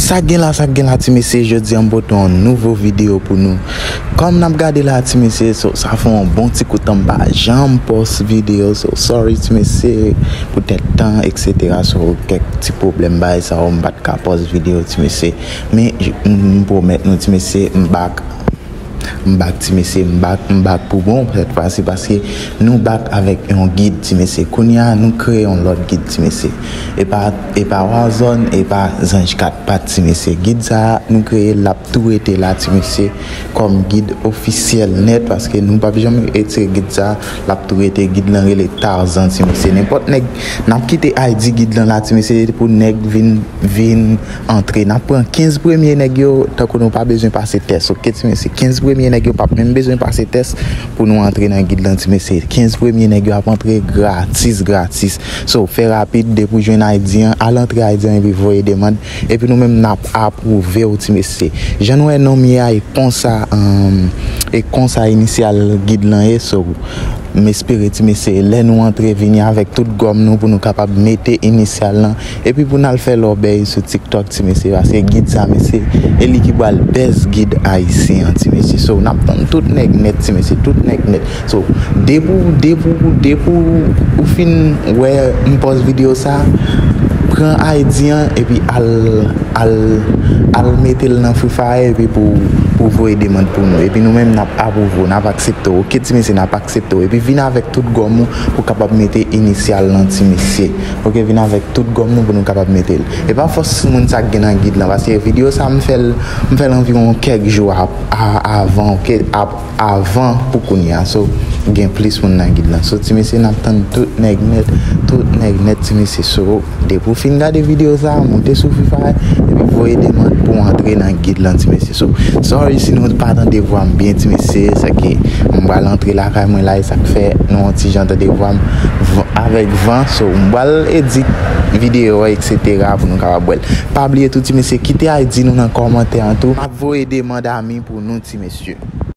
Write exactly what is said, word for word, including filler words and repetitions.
Sa k gen la, sa k gen la, ti mesye, jodi a m pote yon nouvo videyo pou nou. Kòm n ap gade la, ti mesye, so, sa fè yon bon ti kout tan m pa janm pòs videyo, so, sorry, ti mesye, poutèt tan, et cetera. So, kèk ti pwoblèm bagay sa yo, m pa t ka pòs videyo, ti mesye. Men, j- m m pwomèt nou, ti mesye, m back. M back, ti mesye, m back, m back pou bon, sèt fwa si, paske nou back avèk yon gid, ti mesye. Kounye a, nou kreye yon lòt gid, ti mesye. E pa, e pa Wazòn, e pa Zanj Kat Pat, ti mesye. Gid sa a, nou kreye l, l ap tou rete la, ti mesye, kòm gid ofisyèl nèt, paske nou p ap janm retire gid sa a, l ap tou rete. Gid lan rele Tarzan, ti mesye. Nenpòt nèg, n ap kite I D gid lan la, ti mesye, pou nèg vin, vin antre. N ap pran kenz premye nèg yo, tankou nou pa bezwen pase tès, oke, ti mesye? Kenz premye nèg yo p ap menm bezwen pase tès pou nou antre nan gid lan, ti mesye. Kenz premye nèg yo ap antre gratis, gratis. So, fè rapid, depi w jwenn I D an, al antre I D an epi voye demann. Epi nou menm, n ap apwouve w, ti mesye. Jan nou wè non m ye a, e konsa, um, e konsa inisyal gid lan ye, so, m espere, ti mesye, lè nou antre, vini avèk tout gòm nou pou nou kapab mete inisyal lan. Epi pou n al fè lòbèy sou TikTok, ti mesye, paske gid sa, mesye, e li ki pral bèz gid ayisyen an, ti mesye. So, n ap tann tout nèg nèt, ti mesye, tout nèg nèt. So, depi w, depi w, depi w, ou fin wè m pòs videyo sa, pran I D an, epi al, al, al mete l nan Free Fire, epi pou, pou voye demann pou nou. Epi nou menm, n ap apwouve w, n ap aksepte w. Oke, ti mesye, n ap aksepte w. Epi vin avèk tout gòm ou pou kapab mete inisyal lan, ti mesye. Oke, vin avèk tout gòm nou pou nou kapab mete l. E pa fòs moun sa k gen nan gid lan, paske videyo sa, m fè l, m fè l anviwon kèk jou ap- a- avan, oke, ap- avan pou kounye a. So, gen plis moun nan gid lan. So, ti mesye, n ap tann tout nèg nèt, tout nèg nèt, ti mesye. So, depi w fin gade videyo sa, moute sou Free Fire, epi voye demann pou w antre nan gid lan, ti mesye. So, sorry si nou pa tande vwa m byen, ti mesye, se ke m pral antre lakay mwen la, e sa k fè nou yon ti jan tande vwa m v- avèk van. So, m pral edit videyo a, et cetera, pou nou kapab wè l. Pa bliye tou, ti mesye, kite I D nou nan kòmantè an tou. M ap voye demann ami pou nou, ti mesye.